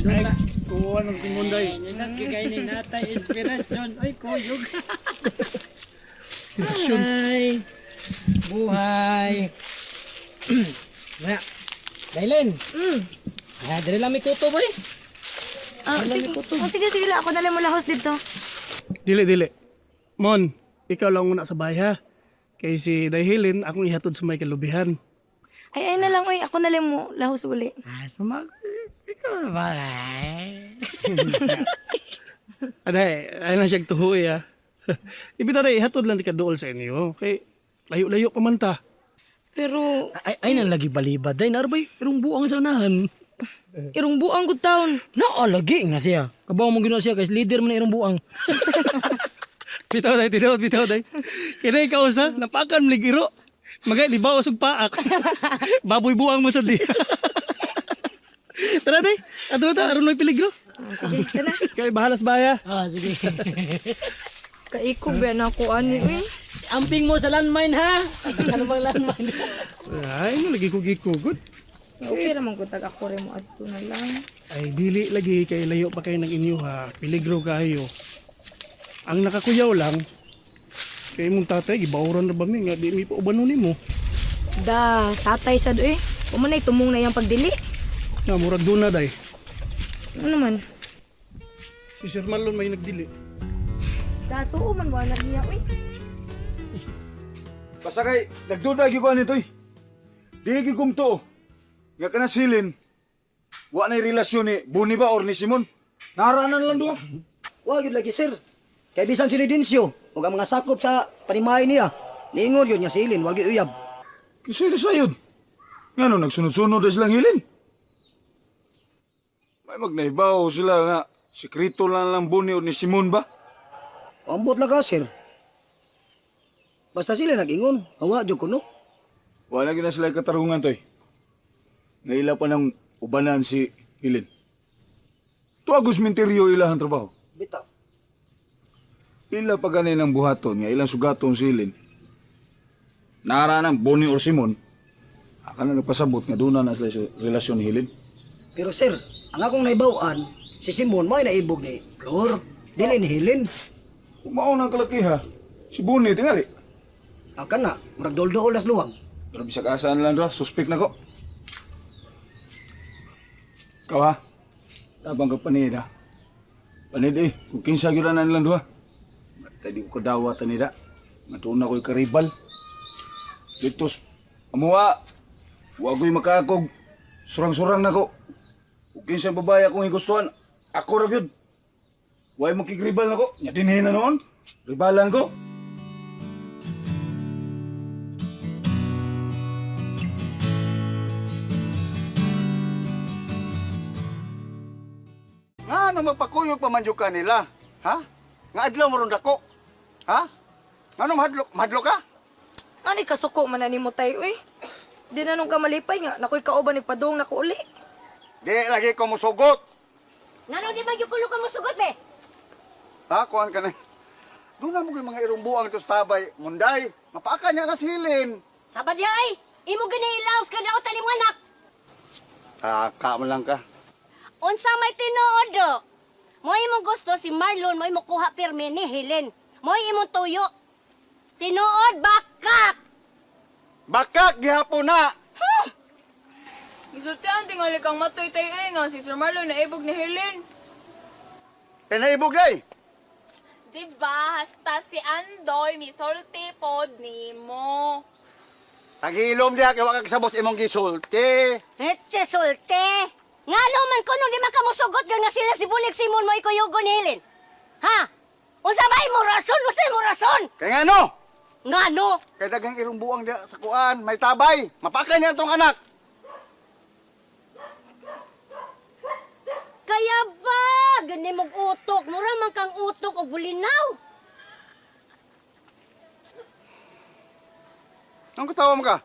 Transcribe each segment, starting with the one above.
Ay, Kuha ng timunday. Nagkikay ni natay inspiration. Ay, kuyog. Hi. Buhay. Na. Dailin. Ah, dali lang may kuto boy. Ah, sige. Oh, sige, sige lang. Ako na lang mo lahos dito. Dili, dili. Mon, ikaw lang muna sa bahay ha. Kay si Dahilin, akong ihatod sa may kalubihan. Ay, ay na lang, oy. Ako na lang mo lahos uli. Ah, sumag. Ikaw na ba? Aday, ay na siyang tuhoy ha. Ibita rin, ihatod lang di ka dool sa inyo. Kay layo-layo pa man ta. Pero, Ay, ay nang lagi balibad. Day, narbay, irong buang sa unahan. irong buang good town. Naa, lagi nga siya. Kabaw mo ginawa siya, guys. Leader man na irong buang. Bitaw day, tinaw, bitaw day. Kaya ikaw sa, napakan maligiro. Magay, libaw usog paak. Baboy buang mo sa di. Tara day, ato ta, aron may peligro. Sige, tara. Kay bahala sa baya. Ah, sige. Kaikog ba na ako, ani, uy. Amping mo sa landmine, ha? Ano bang landmine? Ay, no, lagi ko gikugod. Okay raman ko tag ako rin mo adto na lang. Ay, dili lagi kay layo pa kayo ng inyo ha. Peligro kayo. Ang nakakuyaw lang, kay mong tatay, gibawran na ba mi nga di mi pa ubanon nimo. Da, tatay sad uy. Kumanay tumong na iyang pagdili. Nga murag duna day. Ano naman? Si Sir Marlon may nagdili. Da, tuo man wala niya uy. Basta kay, nagduda gyud ko ani toy. Di gyud kumtuo. Nga kana silin. Wa nay relasyon ni Buni ba or ni Simon. Naranan lang duha. Wa gyud lagi sir. Kay bisan si Lidencio ug ang mga sakop sa panimahay niya, niingon yun nga silin wa gyud uyab. Kisili sayod. Ngano nagsunod-sunod na silang hilin? May magnaibaw sila nga sekreto lang lang Buni or ni Simon ba? Ambot lang ka sir. Basta sila nag-ingon, hawa jud kuno. Wala gyud na sila katarungan toy. Ngaila pa ng ubanan si Hilin. Tuwag minteryo ilahang trabaho. Bitaw. Ila pa gani ng buhaton nga ilang sugaton si Hilin. Nara ng Boni or Simon. Aka na nagpasabot nga doon na sila sa relasyon ni Hilin. Pero sir, ang akong naibaw-an, si Simon may naibog ni Flor, dili ni Hilin. Kung mao ng kalakiha, si Boni tingali. Akan na, murag dol-dool nas luwang. Pero bisag asa na lang doha, suspect na ko. Ikaw ha, tabang ka panid ha. Panid eh, kung kinsa gyud na nilang duha. Matay di ko kadawat nila. Matuon na ko'y karibal. Litos, amuha, wa ko'y makaakog. Surang-surang na ko. Kung kinsa babae akong higustuhan, ako ra gyud. Way makikribal na ko. Nya dinhi na noon. Ribalan ko. Nga ano magpakuyog pa man jud ka nila? Ha? Nga adlaw mo ron dako. Ha? Ngano mahadlok? Mahadlok ka? Ani kasuko man na nimo tay uy. Di na nung kamalipay nga, nakoy kauban nagpadung nako uli. Di lagi ko musugot. Nano di ba yung kulo ka musugot be? Ha, kuan ka na. Doon na mo yung mga irumbuang ito sa tabay. Munday, mapaka niya na silin. Sabad ya ay, imo gani ilaos ka daot ani anak. Taka mo lang ka. Unsa may tinuod do? Mo imong gusto si Marlon mo imong kuha pirmi ni Helen. Mo imong tuyo. Tinuod bakak. Bakak gihapon na. Gisultian tingali kang matoy tay ay nga si Sir Marlon naibog ni Helen. Kay naibog day. Diba, hasta si Andoy misulti pod nimo. Tagilom diha kay wa ka kasabot imong gisulti. Ete sulte. Ngano man kuno di man ka musugot nga sila si Bulig Simon mo ikuyugo ni Helen. Ha? Unsa may mo rason? Unsa mo rason? Kay ngano? Ngano? Kay daghang irumbuang diha sa kuan, may tabay. Mapaka niya tong anak. Kaya ba gani mong utok, mura man kang utok og bulinaw. Anong katawa mo ka?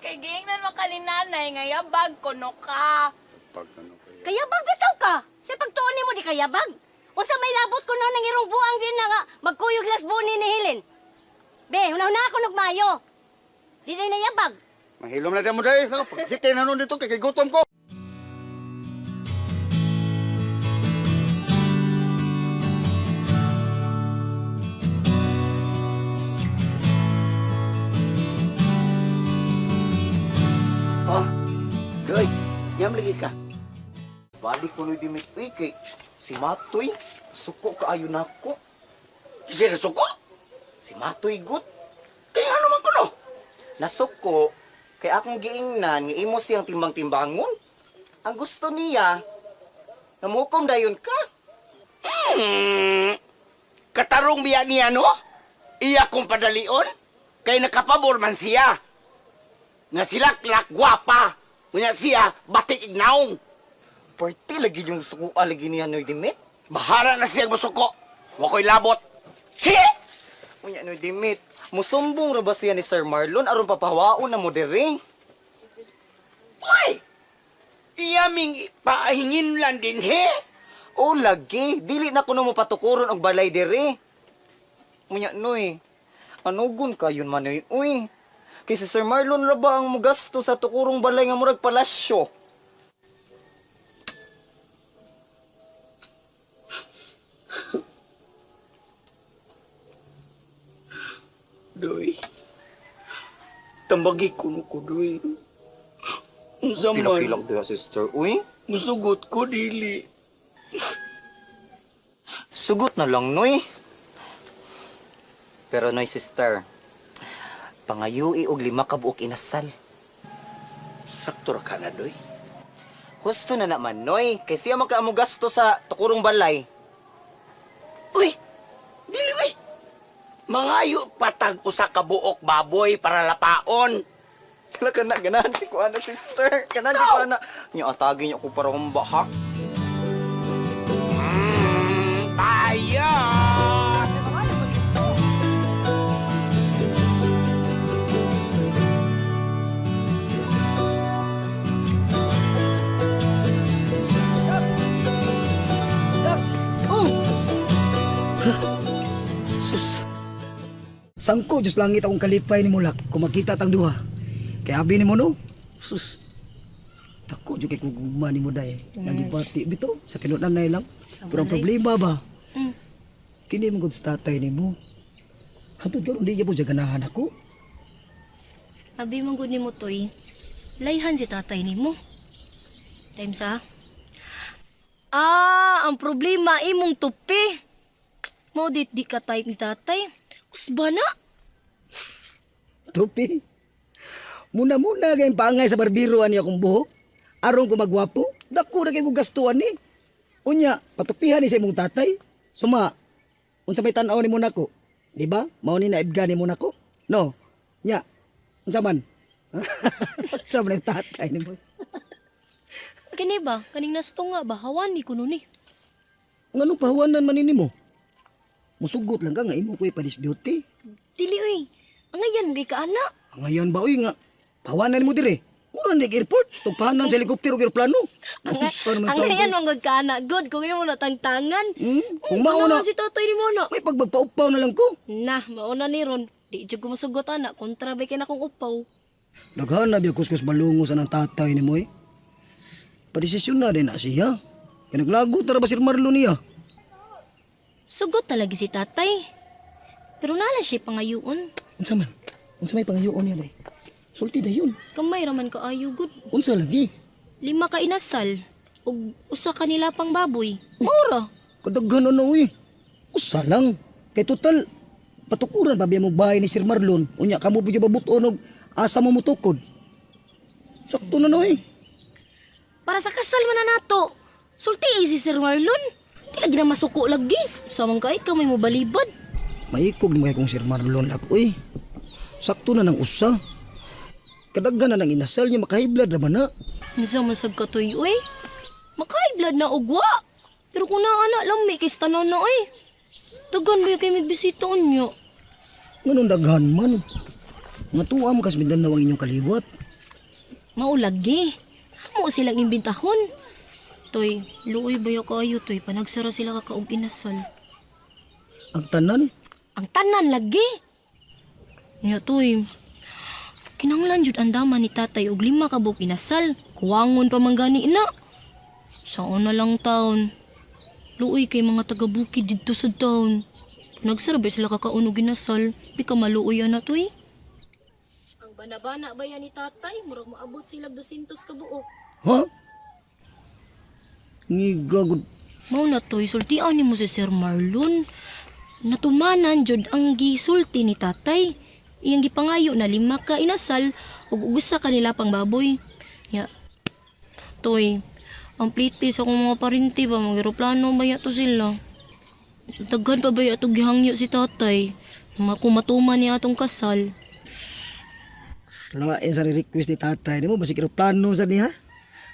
Kay giingnan man ka ni nanay nga yabag kuno ka. Pag ano kayo. Kayabag bitaw ka. Sa pagtuon nimo di kayabag. Unsa may labot ko no nang irong buang din na nga magkuyog las buni ni Helen. Be, una-una ako nagmayo. Di na nayabag. Mahilom na diyan mo day. Nako, pagsikay na nun dito kay gutom ko. Ngam lagi ka. Balik ko noy Dimit uy kay si Matoy suko kaayo nako. Kasi nasuko? Si Matoy gut. Kaya ano man kuno? Nasuko kay akong giingnan nga imo siyang timbang-timbangon. Ang gusto niya namukom dayon ka. Katarong biya niya no? Iya kong padalion? Kay nakapabor man siya. Nga silaklak gwapa. Unya siya batik ignaong. Parte lagi yung suko lagi niya noy Dimit. Bahara na siya musuko. Wa ko'y labot. Sige! Unya noy Dimit, musumbong ra ba siya ni Sir Marlon aron papahawaon na mo diri? Uy! Iya ming paahingin lang din he. O lagi, dili na kuno mo patukuron og balay diri. Unya noy, anugon kayon man noy uy. Kay si Sir Marlon ra ba ang mugasto sa tukurong balay nga murag palasyo? Doy. Tambagi kuno ko, Doy. Unsa man, Pilak-pilak diha sister uy. musugot ko dili. Sugot na lang noy. Pero noy sister, pangayui og 5 ka buok inasal. Sakto ra ka na, Doy. Husto na naman noy, kay siya man ka mo gasto sa tukurong balay. Uy! Dili, uy! Mangayo patag usa ka buok baboy para lapaon. Kala ka na, ganahan di ko ana sister. Ganahan di ko ana. Nya atagi niya ko para humbahak. Tayo! Oh! Sus. Sangko Diyos langit akong kalipay ni Mulak kung makita tang duha. Kay abi ni mo no. Sus. Dako jud kay kugugma ni mo day. Nagibati bito sa tinunan na lang. Pero ang problema ba? Kini mo gud sa tatay nimo. Hantod karon di po siya ganahan ako. Abi man gud nimo toy. Layhan si tatay nimo. Time sa. Ah, ang problema imong tupi. Mao dit di ka type ni tatay. Usba na. Tupi. Muna-muna kay pangay sa barbero ani akong buhok. Aron ko magwapo, dako ra kay kog gastuan ni. Unya, patupihan ni sa imong tatay. Suma, unsa may tan-aw nimo nako? Di ba? Mao ni naibga nimo nako? No. Nya, unsa man? Unsa man ang tatay nimo? Kini ba? Kaning nastunga ba? Hawan ni kuno ni. Ngano pahawanan man nimo? Musugot lang ka nga imo ko ipanis beauty. Dili oy. Angayan mo kay kaana. Ngayon ba oy nga pahawanan nimo dire? Mura na airport, tugpahanan sa helikopter o aeroplano. Angayan man gud kaana. Good kung imo natangtangan. Kung mauna, si tatay nimo na. May pagbagpaupaw na lang ko. Na, mauna ni ron. Di jud ko musugot ana, kontra ba kay na akong upaw. Daghan na biya kuskus balungo sa nang tatay ni mo eh. Padesisyon na din na siya. Kaya naglagot na ra ba Sir Marlon niya? Sugot talaga si tatay. Pero nala siya pangayuon. Unsa man? Unsa may pangayuon niya day? Sulti dayon. Kamay raman kaayo gud. Unsa lagi? 5 ka inasal ug usa ka nila pang baboy. Maura. Kadaghan na uy. Usa lang. Kay total patukuran pa biya mo bahay ni Sir Marlon. Unya kamo pud babuton og asa mo mutukod. Sakto na noy. Para sa kasal man na nato. Sulti si Sir Marlon. Di lagi na masuko lagi. Samang kay ka may mobalibad. Maikog ni kay kong Sir Marlon lak uy. Sakto na nang usa. Kadaghan na nang inasal niya makahiblad ra man na. Unsa man sad katoy uy? Makahiblad na ugwa. Pero kung naa na lami kay tanan na uy. Daghan ba kay migbisita unyo? Nganong daghan man? Nga tuwa mo kas Mindanao ang inyong kaliwat. Mao lagi. Amo silang imbintahon. Toy, luoy ba kayo toy panagsara sila ka kaog inasal. Ang tanan? Ang tanan lagi. Nya toy. Kinahanglan jud ang dama ni tatay og 5 ka buok inasal. Kuwangon pa man gani na. Saon na lang taon. Luoy kay mga taga-bukid didto sa taon. Panagsara ba sila kakaon og inasal? Di ka maluoy ana toy. Ang banabana ba yan ni tatay? Murag maabot sila 200 ka buok. Ha? Ngiga gud. Mao na toy, sultian nimo si Sir Marlon. Natumanan jud ang gisulti ni tatay. Iyang gipangayo na 5 ka inasal ug usa kanila pang baboy. Nya. Toy, ang pliti sa akong mga parinti ba, mag-eroplano ba yato sila? Daghan pa ba yato gihangyo si tatay? Makumatuman niya atong kasal. Lain sa request ni tatay nimo basig eroplano sa niya.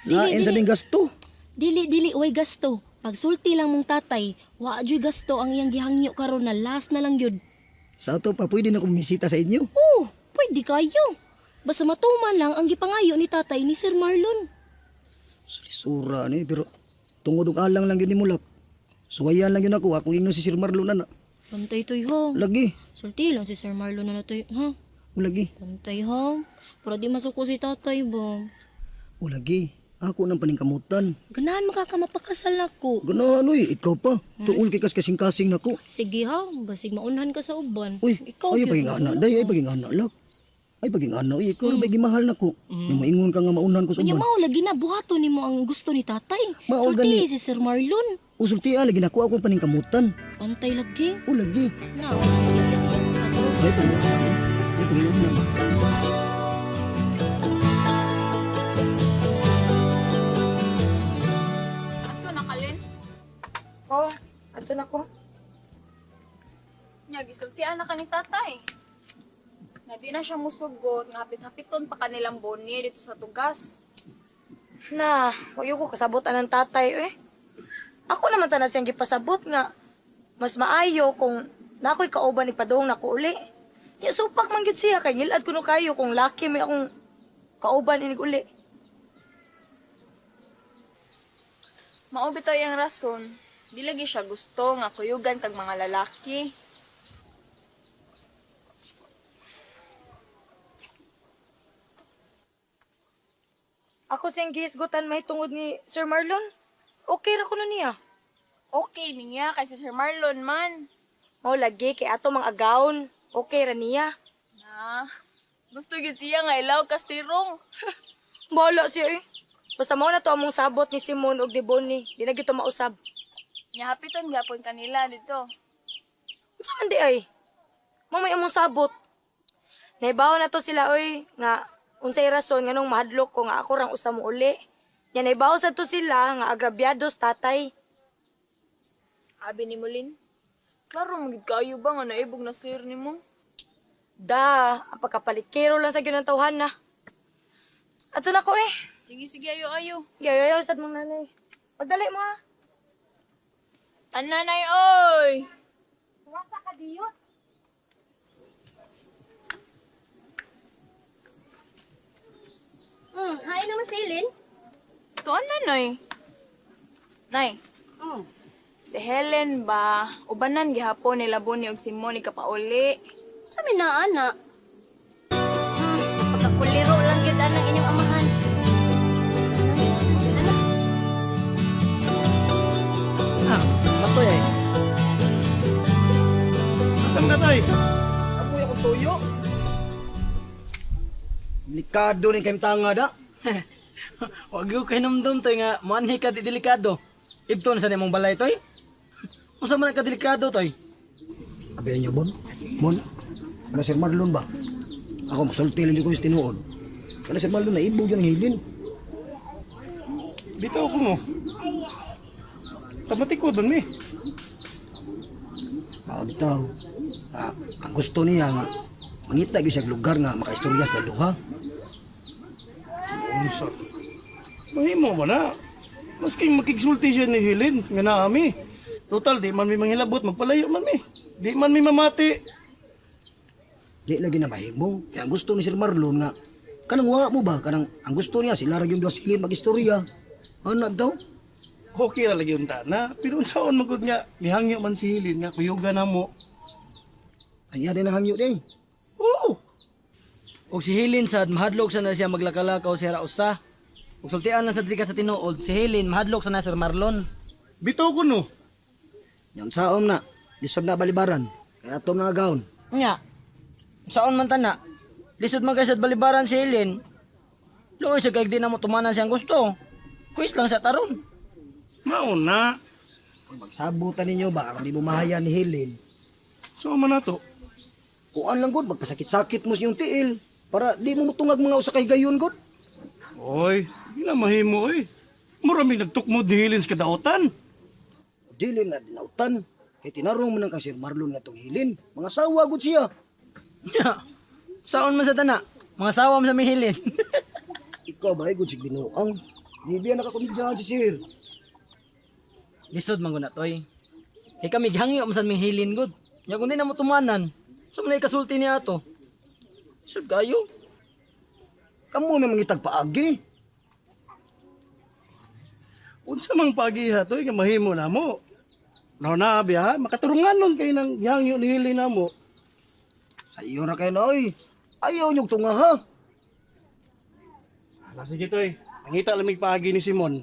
Dili, Lain sa dili. ning gasto. Dili, dili, way gasto. Pagsulti lang mong tatay, wa juy gasto ang iyang gihangyo karon na last na lang gyud. Sa ato pa pwede na akong bisita sa inyo. Oh, pwede kayo. Basta matuman lang ang gipangayo ni tatay ni Sir Marlon. Sura ni pero tungod og alang lang gyud ni mulak. Suwayan lang yun ako, ako ingnon si Sir Marlon ana. Bantay toy ha. Lagi, Sulti lang si Sir Marlon na toy, ha? lagi, Bantay ha. Para di masuko si tatay ba. o lagi. Ako nang paningkamutan. Ganahan makakamapakasal nako. Ganahan oy, ikaw pa. Tuol kay kas kasing-kasing nako. Sige ha, basig maunhan ka sa uban. Uy, ikaw ay gyud, paging ana, wala day, ay ka. paging ana lak. Ay paging ana, uy, ikaw ra ba gimahal nako. Mm. Moingon ka nga maunhan ko sa Unya uban. mao lagi na buhaton nimo ang gusto ni tatay. Mao Sulti gani. si Sir Marlon. Usulti lagi nako akong paningkamutan. Bantay lagi. O lagi. Na. Ya, ya, ya. Ay paging ana. Ay paging ana. Ato na kalin. Oh, ato na ko. Nya gisultian na ka ni tatay. Nga di na siya musugot, nga hapit-hapiton pa kanilang boni dito sa tugas. Na, wayo ko kasabot anang tatay eh. Ako naman tanan siyang gipasabot nga mas maayo kung nakoy kauban nagpadung nako uli. Ya supak man gyud siya kay ngilad kuno kayo kung laki may akong kauban inig uli. Mao bitaw ang rason. Di lagi siya gusto nga kuyugan kag mga lalaki. Ako siyang gihisgutan mahitungod ni Sir Marlon. Okay ra kuno niya. Okay niya kay si Sir Marlon man. Mao lagi kay ato mang agawon. Okay ra niya. Na, gusto gyud siya nga ilaw kastirong. Bahala siya eh. Basta mao na to among sabot ni Simon og ni Bonnie. Di na gyud to mausab. Nya hapiton gyapon kanila dito. Unsa man di ay? Mao may among sabot. Naibaw na to sila oy nga unsay rason nganong mahadlok ko nga ako rang usa mo uli. Nya naibaw sa to sila nga agrabyados tatay. Abi ni Mulin. Klaro mo gid kayo ba nga naibog na sir nimo? Da, ang pagkapalikero lang sa gyud ang tawhan na. Ato na ko eh. Sige sige ayo ayo. Gayo sad mong nanay. Pagdali mo ha. Tananay oy. Wasa ka diyot. Hain naman si Helen. Tuon na noy. Nay. Oh. Si Helen ba, ubanan gihapon nila Bonnie og si Monica pauli. Sa mi na ana. Pagkakuliro lang gyud anang inyong amahan. Ano? Ah, matoy ay. Asan ka tay? Apoy akong tuyo. Delikado rin kayong tanga da. Wag gyud kay numdum toy nga moanhi ka di delikado. Ibton sa nimong balay toy. Unsa man ka delikado toy? Abi niyo bon? Mon. Ano Sir Marlon ba? Ako masulti lang jud ko sa tinuod. Kana Sir Marlon na ibog yan ang hilin. Bitaw ko mo. Tamatikod man mi. Mao bitaw. Ah, ang gusto niya nga mangita gyud siya og lugar nga makaistorya sa duha. Unsa? Mahimo man na. Maski makigsulti siya ni Helen, nga naami. Total, di man mi manghilabot, magpalayo man mi. Di man mi mamati. Di lagi na mahimo. Kaya ang gusto ni Sir Marlon nga kanang wa mo ba kanang ang gusto niya sila ra gyud duha si Helen magistorya. Ano daw? Okay ra lagi unta na. Pero unsaon man gud nga mihangyo man si Helen nga kuyugan na mo. Ay din ang hangyo day. Oo. Og si Helen sad mahadlok sa na siya maglakalakaw sa usa. Ug sultian lang sa dili ka sa tinuod, si Helen mahadlok sa na Sir Marlon. Bitaw ko no. Yan saom na. Lisod na balibaran. Kaya atom na gaon. Nya. Saon man tana? Lisod man kay sad balibaran si Helen. Luoy sa kay di na mo tumanan siyang gusto. Quiz lang sa taron. Mao na. Kung magsabutan ninyo ba aron di mo mahaya ni Helen. So man nato. Kuan lang gud magpasakit-sakit mo sa iyong tiil para di mo mutungag mga usa kay gayon gud. Oy, di na mahimo oy. Mura may nagtukmod ni Helen sa kadaotan. Dili na dinautan kay tinarong man ang kang Sir Marlon nga tong Helen. Mga sawa gud siya. Nya. Saon man sa tana? Mga sawa man sa may Helen. Ikaw ba gud sig binuang. Di biya nakakomedyahan si Sir. Lisod man gud na toy. Kay kami gihangyo man sa may Helen gud. Nya kung di na mo tumanan, so man na ikasulti niya ato. Lisod kayo. Kamo may mangitag paagi. Unsa mang pagiha toy nga mahimo na mo. No na biya, makaturungan nun kay nang gihangyo ni Helen namo. Sa iyo ra kayo na oy. Ayaw niyog tunga ha. Ala sige toy, nangita lamig paagi ni Simon.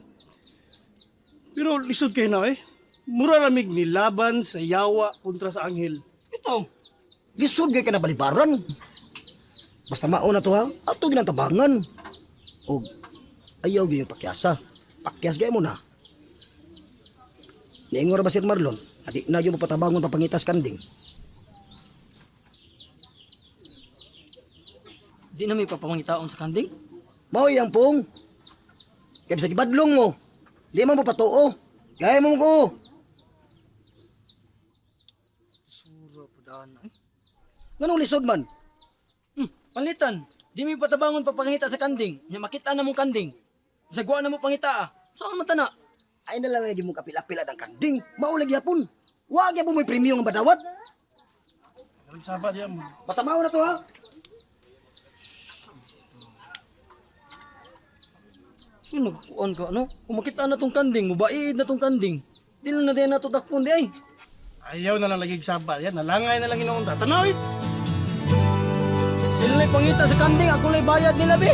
Pero lisod kay na eh. Mura lamig ni laban sa yawa kontra sa anghel. Ito. Lisod kay ka na balibaran. Basta mao na to ha. Ato ginantabangan. Og ayaw gyud pakyasa. Pakyas gay mo na. Niingon ra ba Sir Marlon? Adi na yung mapatabangon papangitas kanding. Di na may papamangitaon sa kanding. Mao yang pong. Kaya sa gibadlong mo. Di man mo patuo. Gaya mo ko. Sura po daan eh. Nganong lisod man? Palitan. Di may patabangon papangita sa kanding. Nya makita na mong kanding. Bisag wa na mo pangita ah. Saan man tana? Ay na lang lagi mo kapila-pila ng kanding. Mao lagi hapon. Wa gyapon mo'y premium nga badawat. Nagsaba siya mo. Basta mao na to ha. Sino nagkuan ka ano? Kung makita na tong kanding, mubaid na tong kanding. Di lang na din nato takpon di ay. Ayaw na lang lagi saba yan, nalangay na lang ginoon ta. Tanaw eh. Sila la'y pangita sa kanding, ako la'y bayad nila be.